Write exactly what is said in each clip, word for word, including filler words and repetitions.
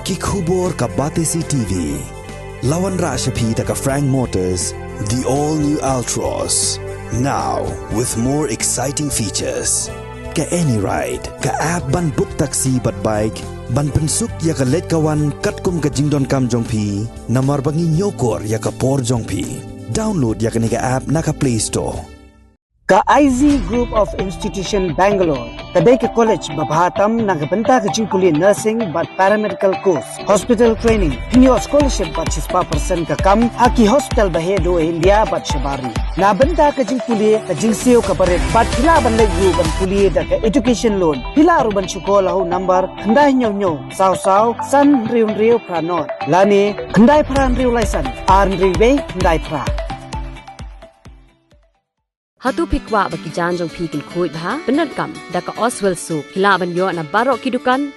Ki khubor ka Batesi T V. La wanrah sha phi da ka Frank Motors, the all new Altroz. Now with more exciting features. Ka AnyRide, ka app ban book taxi bad bike, ban pynsuk ïa ka leit ka wan katkum ka jingdonkam jong phi, namar ba ngi ñiewkor ïa ka por jong phi. Download ïa kane ka app na ka Play Store. Ka I Z Group of Institution Bangalore ka dei ka college ba bha tam na ka bynta ka jingpule nursing bad paramedical course, hospital training. Phin ïoh scholarship bad shispah percent ka kam ha ki hospital ba heh duh India bad shabar ri. Na bynta ka jingpule, ka jingsiew kaba rit bad phi lah ban leit ruh ban pule da ka education loan. Phi lah ruh ban shu call ha u number khyndai hynñiew hynñiew saw saw san hynriew hynriew phra nod lane khyndai phra hynriew lai san ar hynriew wei khyndai phra. Hato phi kwah ba ki jaiñ jong phi kin khuid bha? Pyndonkam da ka Oswell Soap. Phi lah ban ïoh na baroh ki dukan.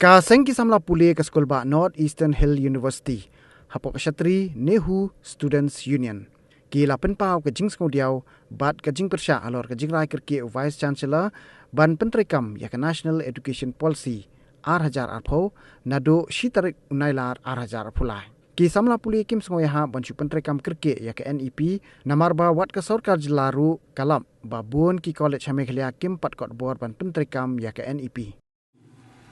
Ka seng ki samla pule ka skulbah North Eastern Hill University hapoh ka shatri NEHU Students Union ki la pynpaw ka jingsngewdiaw bad ka jingpyrshah halor ka jingrai kyrkieh u Vice Chancellor ban pyntreikam ïa ka National Education Policy ar hajar arphew naduh shi tarik u Nailar ar hajar arphew lai. Ki samla pule kim sngewïahap ban shu pyntreikam kyrkieh ïa ka N E P, namar ba wat ka sorkar jylla ruh ka lap ba bun ki college ha Meghalaya kim pat kot bor ban pyntreikam ïa ka N E P.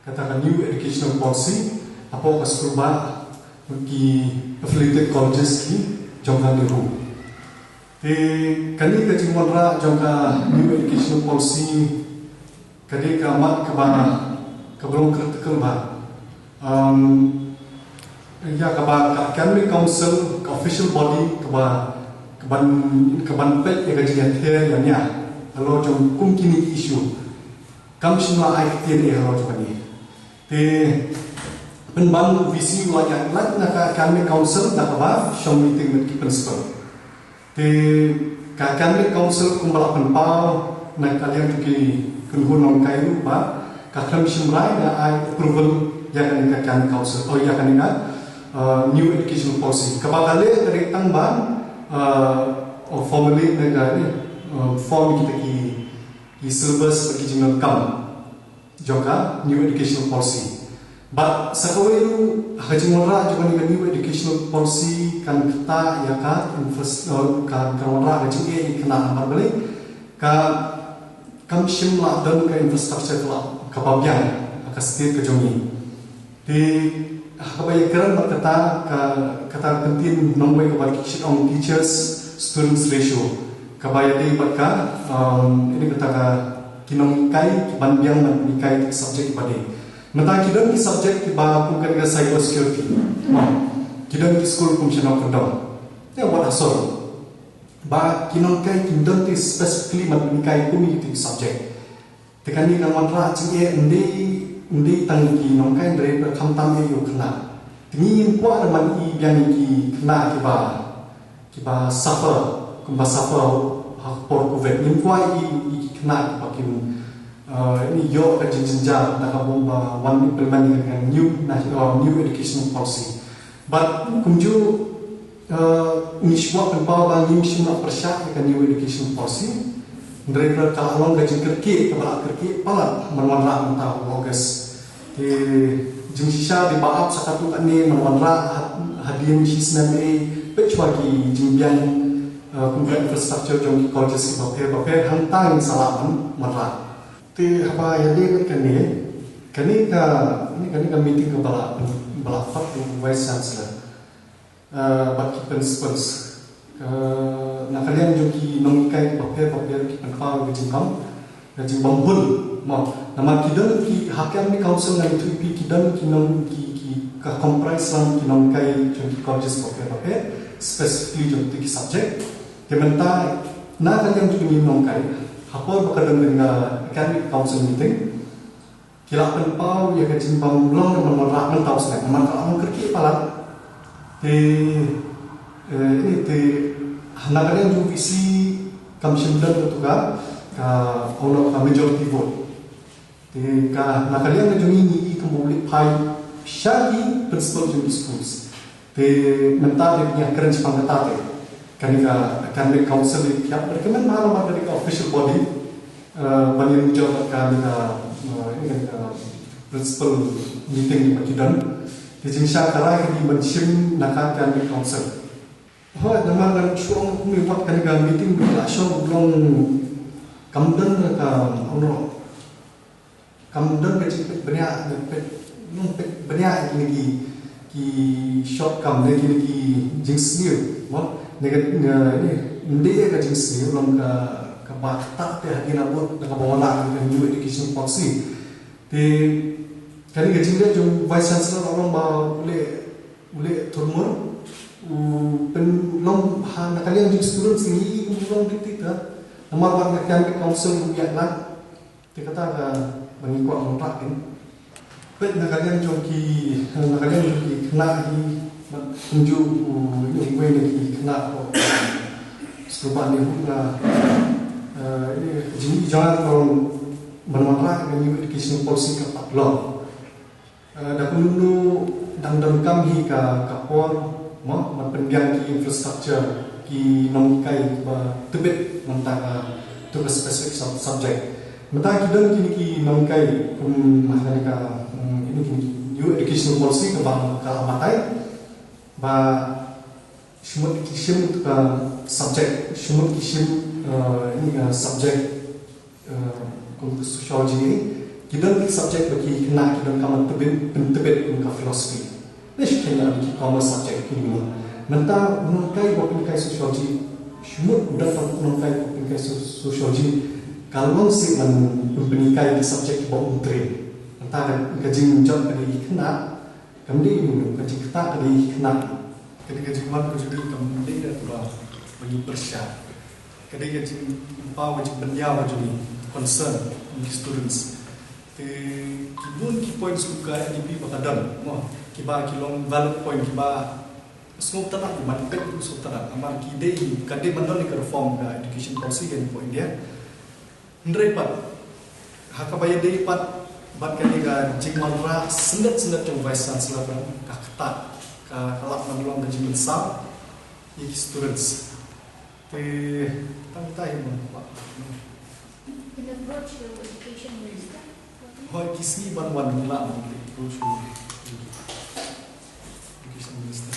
Kata ka New Educational Policy hapoh ka skulbah ki affiliated colleges ki jong ka NEHU. Te kane ka jingwanrah jong ka New Educational Policy ka dei ka mat kaba, kaba long critical bha. Um, ïa kaba ka Academic Council, ka official body kaba, kaban, kaban peit ïa ka jingïather ïa nia halor jong kum kine ki issue. Kam shym la ai ktien eh halor jong kane. Te pynban u V C u la ïaid lait na ka Academic Council da kaba shong meeting bad ki principal. Te ka Academic Council kumba la pynpaw na ka liang jong ki kynhun nonghikai ruh ba ka khlem shim rai ban ai approval ïa kane ka Academic Council, oh, ïa kane ka, uh, New Educational Policy. Kaba ka leh ka dei tang ban, uh, formulate ne ka, uh, form kita ki, ki syllabus bad ki jingdonkam jong ka New Educational Policy. Bad sa kawei ruh ha ka jingwanrah jong kane ka New Educational Policy kan ktah ïa ka infras-, eh, kan, kan wanrah ka jingeh ïa ki khynnah namar balei ka kam shym la don ka infrastructure kaba, kaba biang ha ka state ka jong ngi. Te ha kaba ïakren bad kata ka, kata ka ktien nongwei kaba ki shait ong teachers students ratio kaba ïadei bad ka, um, ine kata ka ki nonghikai kiban biang ban hikai ki subject kiba dei. Mynta ki don ki subject kiba kum kane ka cyber security. Mo, ki don ki skul kum shnong kyndong. Te wat hasor ba ki nonghikai kin don te specifically ban hikai kum ine ki subject. Te kane ka wanrah jingeh ym dei, ym dei tang ki nonghikai, hynrei khamtam ïa u khynnah. Te ngi ngim kwah ban ïohi biang ïa ki khynnah kiba, kiba suffer kumba suffer ha por covid. Ngim kwah ïa ki, ïa ki khynnah kiba kin, uh, ïoh ka jingjynjar na ka bynta ba wan implement ïa ka new, na, uh, New Education Policy. Bad kumjuh, uh, ngi shu kwah pynpaw ba ngim shym la pyrshah ïa ka New Education Policy. Hynrei ka la long ka jingkyrkieh kaba la kyrkieh palat ban wanrah mynta u August. Te jingshisha dei ba ap sa katto katne ban wanrah ha, hadien shi snem eh, peit shuwa ki jingbiang, uh, kum ka infrastructure jong ki colleges kiba pher bapher hangta ngin sa lah ban wanrah. Te haba ïadei bad kane, kane ka, kane, kane ka meeting kaba la, ba la phah u Vice Chancellor, uh, bad ki principals. Uh, na ka liang jong ki nonghikai kiba pher bapher ki pynpaw ka jingbam, ka jingbam hun. Mo, namar ki don ki ha Academic Council ngan ïathuh ïa phi, ki don ki nong, ki, ki ka comprise lang ki nonghikai jong ki colleges bapher bapher, specifically jong ki subject. Te mynta na ka liang jong ki nonghikai, ha por ba ka don ka Academic Council meeting, ki la pynpaw ïa ka jingbam long ban wanrah mynta u snem namar ka la long kyrkieh palat. Te, eh, ine te na ka liang jong u V C kam shym don katu ka, ka, oh no, ka majority vote. Te ka, na ka liang ka jong ngi, ngi i kumba u leit phai sha ki principal jong ki schools. Te mynta te ngi ïakren shaphang kata te kane ka Academic Council i thiah recommend ma, namar kane ka official body, eh, ban ïanujor bad kane ka, eh, kane ka Principal meeting ba ki don. Te jingshah ka rai ka dei ban shim na ka academic council. Hooid, namar ngan shu ong kumne, wat kane ka meeting ba la shong long kam don ka, ong noh, kam don ka jingpeit bniah, peit, long peit bniah ïa kine ki, ki shortcome ne kine ki jingsniew, mo, ne ka, ne, ne, ym dei ka jingsniew, long ka, kaba ktah te hadien ba bud, kaba wanrah ka New Education Policy. Te kane ka jingleh jong Vice Chancellor, long ba u leh, u leh thurmur, u pynlong ha na ka liang jong students ngi, u long dikti ka. Namar ba na ka academic council u ïaid lad. Te kata kaba ngi kwah ban wanrah kin. Peit na ka liang jong ki, na ka liang jong ki khynnah hi, bad kumjuh u, uwei na ki khynnah ko, sngewbha ne hu na, eh, jingïohi jong nga ka long ban wanrah ka New Education Policy ka pat long. Eh, da kumno dang donkam hi ka, ka por, mo, ban pynbiang ki infrastructure, ki nonghikai ba tbit namar ka, to ka specific sub-, subject. Mynta ki don kine ki nonghikai kum ha kane ka, mm, kine ki New Education Policy kaba ka la batai. Ba shu mut ki shim ka subject, shu mut ki shim, eh, ïa ka subject, eh, kum ka sociology, ki don ki subject ba ki khynnah ki donkam ban tbit, pyntbit kum ka philosophy. Ne shu khynnah ki commerce subject ki dei mo. Mynta u nonghikai ba pynhikai sociology, shu mut u don u nonghikai ba pynhikai so-, sociology, ka long shisha ban pynhikai ki subject ba um train. Mynta ka, ka jingjot ka dei ki khynnah, kam dei u, ka jingktah ka dei ki khynnah. Ka dei ka jingwan ka jong ngi, kam dei da kaba, ba ngi pyrshah. Ka dei ka jingpynpaw, ka jingpynïaw ka jong ngi, concern jong ki students. Te ki bun ki points kum ka N E P ba ka don, mo, kiba ki long valid point, kiba sngewtynnat, ki ban peit sngewtynnat. Namar ki dei, ka dei ban don ka reform ka education policy ka jong India. Hynrei pat, ha kaba ïadei pat bad kane ka jingwanrah sngewtynnat sngewtynnat jong Vice Chancellor, ka ktah, ka, ka lah ban long ka jingmynsaw ïa ki students. Te tang kita hi mo. Pynapproach ïa u Education Minister? Hooid, ki sngew ban wan, lah ban approach ïa u Education Minister.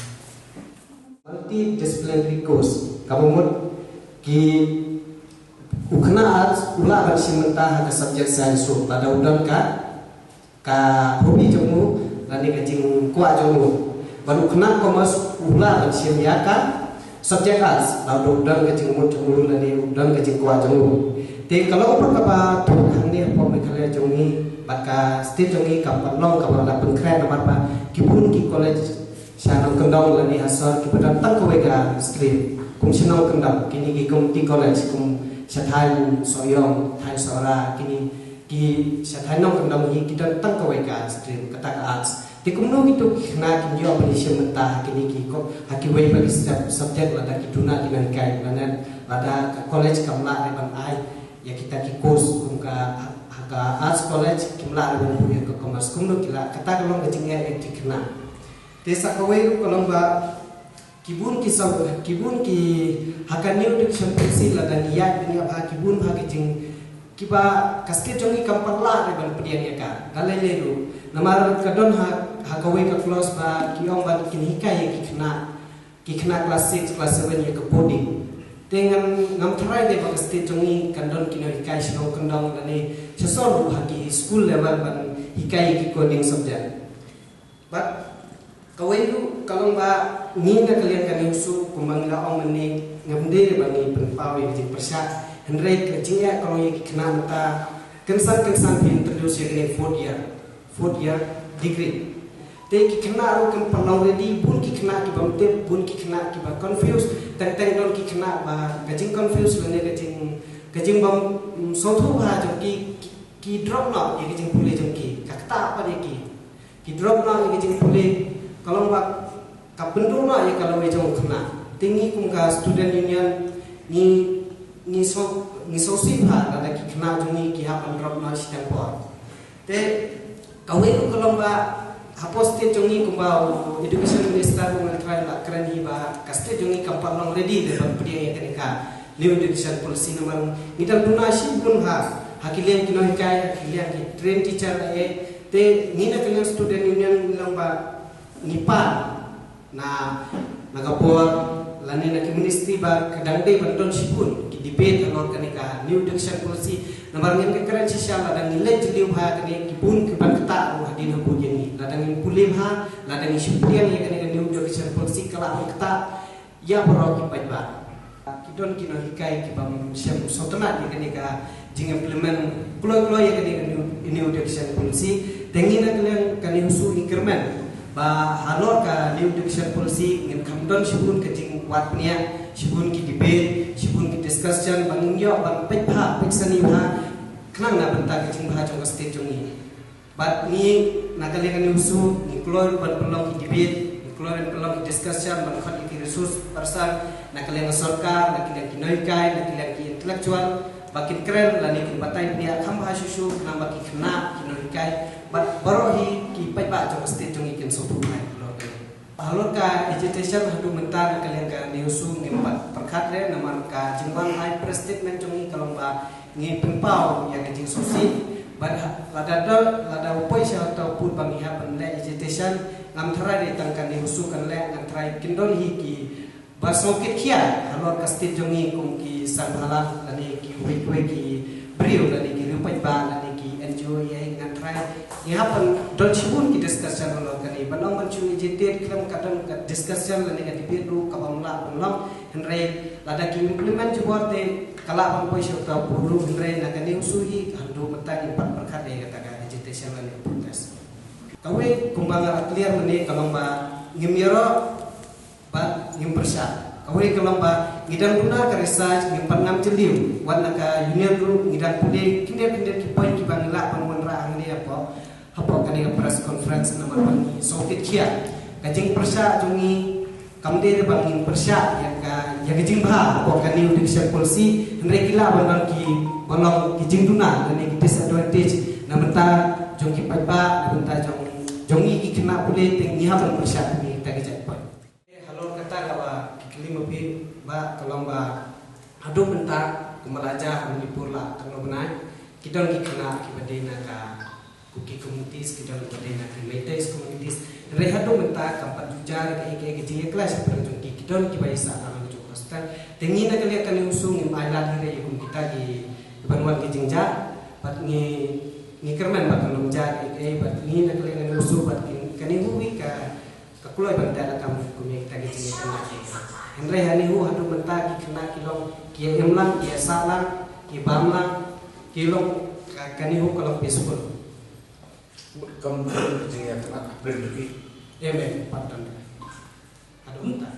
Multidisciplinary course, kaba mut ki, u khynnah arts u lah ban shim bynta ha ka subject science ruh, lada u don ka, ka hobby jong u lane ka jingkwah jong u. Bad u khynnah commerce u lah ban shim ïa ka subject arts, lada u don ka jingmut jong u lane u don ka jingkwah jong u. Te ka long pat kaba thok hangne hapoh Meghalaya jong ngi, bad ka state jong ngi kam pat long kaba la pynkhreh namar ba ki bun ki college sha nongkyndong lane ha sor kiba don tang kawei ka stream. Kum sha nongkyndong, kine ki community college kum sha thaiñ Sohiong, thaiñ Sohra, kine ki sha thaiñ nongkyndong hi ki don tang kawei ka stream, kata ka arts. Te kumno kito ki khynnah kin ïoh ban ïashim bynta ha kine ki ko-, ha kiwei pat ki sub-, subject lada ki duna ki nonghikai, lane lada ka college kam lah re ban ai ïa kita ki course kum ka ha, ha ka arts college, kim lah re ban buh ïa ka commerce, kumno ki lah, kata ka long ka jingeh ïa ki khynnah. Te sa kawei ruh ka long ba ki bun ki saw, ki bun ki, ha ka New Education Policy lada ngi ïaid bniah bha, ki bun bha ki jing, kiba ka state jong ngi kam pat lah re ban pdiang ïa ka. Da lei lei ruh. Namar ka don ha, ha kawei ka clause ba ki ong ba kin hikai ïa ki khynnah, ki khynnah class six, class seven ïa ka boarding. Te ngan, ngam tharai de ba ka state jong ngi kan don ki nonghikai sha nongkyndong lane sha sor ruh ha ki school level ban hikai ïa ki coding subject. Bad kawei ruh ka long ba ngi na ka liang ka NESU, kumba ngi la ong mynne, ngam dei ba ngi pynpaw ïa ka jingpyrshah. Hynrei ka jingeh ka long ïa ki khynnah mynta, kynsan kynsan phi introduce ïa kane fourth year, fourth year degree. Te ki khynnah ruh kim pat long ready, bun ki khynnah ki bym tip, bun ki khynnah kiba confused, teng teng don ki khynnah ba ka jingconfuse lane ka jing, ka jingbym, mm, sngewthuh bha jong ki, ki, ki drop noh ïa ka jingpule jong ki, ka ktah pat ïa ki. Ki drop noh ïa ka jingpule, ka long ba ka pynduh noh ïa ka lawei jong u khynnah. Te ngi kum ka student union ngi, ngi sngewsih bha lada ki khynnah jong ngi ki hap ban drop noh shiteng por. Te kawei ruh ka long ba hapoh state jong ngi kumba u education minister u Mel Trai u la kren hi ba ka state jong ngi kam pat long ready de ban pdiang ïa kane ka new education policy namar ngi dang duna shibun ha Ha ki liang ki nonghikai, ha ki liang ki train teacher la e, te ngi na ka liang student union ngi long ba ngi pan na, na ka bor lane na ki ministry ba ka dang dei ban don shibun ki debate halor kane ka new education policy. Namar ngin ka kren shisha lada ngi leit jylliew ha kane ki bun ki ban ktah ruh hadien ha bun ïa ngi. Lada ngi pule bha, lada ngi shu pdiang ïa kane ka new education policy ka lah ban ktah ïa baroh ki paidbah. Ki don ki nonghikai ki bym shym sngewtynnat ïa kane ka jing implement kloi kloi ïa kane ka new, new education policy. Te ngi na ka liang ka NEHUSU ngi kyrmen ba halor ka new education policy ngin kham don shibun ka jingwad bniah, shibun ki debate, shibun ki discussion ba ngin ïoh ban peit bha, peit sani bha khnang na bynta ka jingbha jong ka state jong ngi. Bad ngi na ka liang ka NEHUSU ngi kloi ban pynlong ki debate, ngi kloi ban pynlong ki discussion, ban khot ïa ki resource person na ka liang ka sorkar, na ka liang ki nonghikai, na ka liang ki intellectual ba kin kren lane kin batai bniah kham bha shuh shuh khnang ba ki khynnah, ki nonghikai bad baroh hi ki paidbah jong ka state jong ngi kin sngewthuh bha halor kane. Halor ka agitation haduh mynta na ka liang ka NEHUSU ngim pat pyrkhat re namar ka jingwan ai press statement jong ngi ka long ba ngi pynpaw ïa ka jingsngewsih. Bad ha, lada dol, lada u poi sha uta u pud ba ngi hap ban leh agitation, ngam tharai re tang ka NEHUSU kan leh, ngam tharai kin don hi ki ba sngewkit khia halor ka state jong ngi kum ki seng bhalang lane kiwei kiwei ki briew lane ki riew paidbah lane ki NGO ïa ngan tharai ngi hap ban don shibun ki discussion halor kane. Ban ong ban shu agitate khlem ka don ka discussion lane ka debate ruh ka bym lah ban long. Hynrei lada ki implement jubor te ka lah ban poi sha uta u pud ruh, hynrei na ka NEHUSU hi haduh mynta ngim pat pyrkhat ïa kata ka agitation lane protest. Kawei kumba nga la clear mynne ka long ba ngim ïaroh bad ngim pyrshah. Kawei ka long ba ngi dang duna ka research, ngim pat ngam jylliew. Wat na ka union ruh ngi dang pule khyndiat khyndiat ki point kiba ngi lah ban wanrah hangne hapoh, hapoh kane ka press conference namar ba ngi sngewkit khia. Ka jingpyrshah jong ngi kam dei re ba ngin pyrshah ïa ka, ïa ka jingbha hapoh ka new education policy, hynrei ki lah ban long ki, ban long ki jingduna lane ki disadvantage na bynta jong ki paidbah, na bynta jong, jong ngi ki khynnah pule. Te ngi hap ban pyrshah ïa kita ki jait point. Halor kata kaba ki kylli ma phi, ba ka long ba haduh mynta kumba la jia ha Manipur la tang nong bnai, ki don ki khynnah kiba dei na ka Kuki communities, ki don kiba dei na ki Meiteis communities. Hynrei haduh mynta kam pat ju jia kaei kaei ka jingïakhlad shaphang jong ki, ki don kiba ïasah lang jong hostel. Te ngi na ka liang ka NEHUSU ngim ailad hi re ïa kum kita ki, kiban wan ki jingjia. Bad ngi, ngi kyrmen ba kan ym jia kaei kaei, bad ngi na ka liang ka NEHUSU bad ka NEHU wi ka Ka kloi ban teh lakam kum ïa kita ki jingïakynad. Hynrei ha NEHU haduh mynta ki khynnah ki long ki ïa im lang, ki ïa sah lang, ki bam lang, ki long ka, ka NEHU ka long peaceful. Kam don ka jingïakynad hapdeng jong ki. Em, em, pat don. Haduh mynta.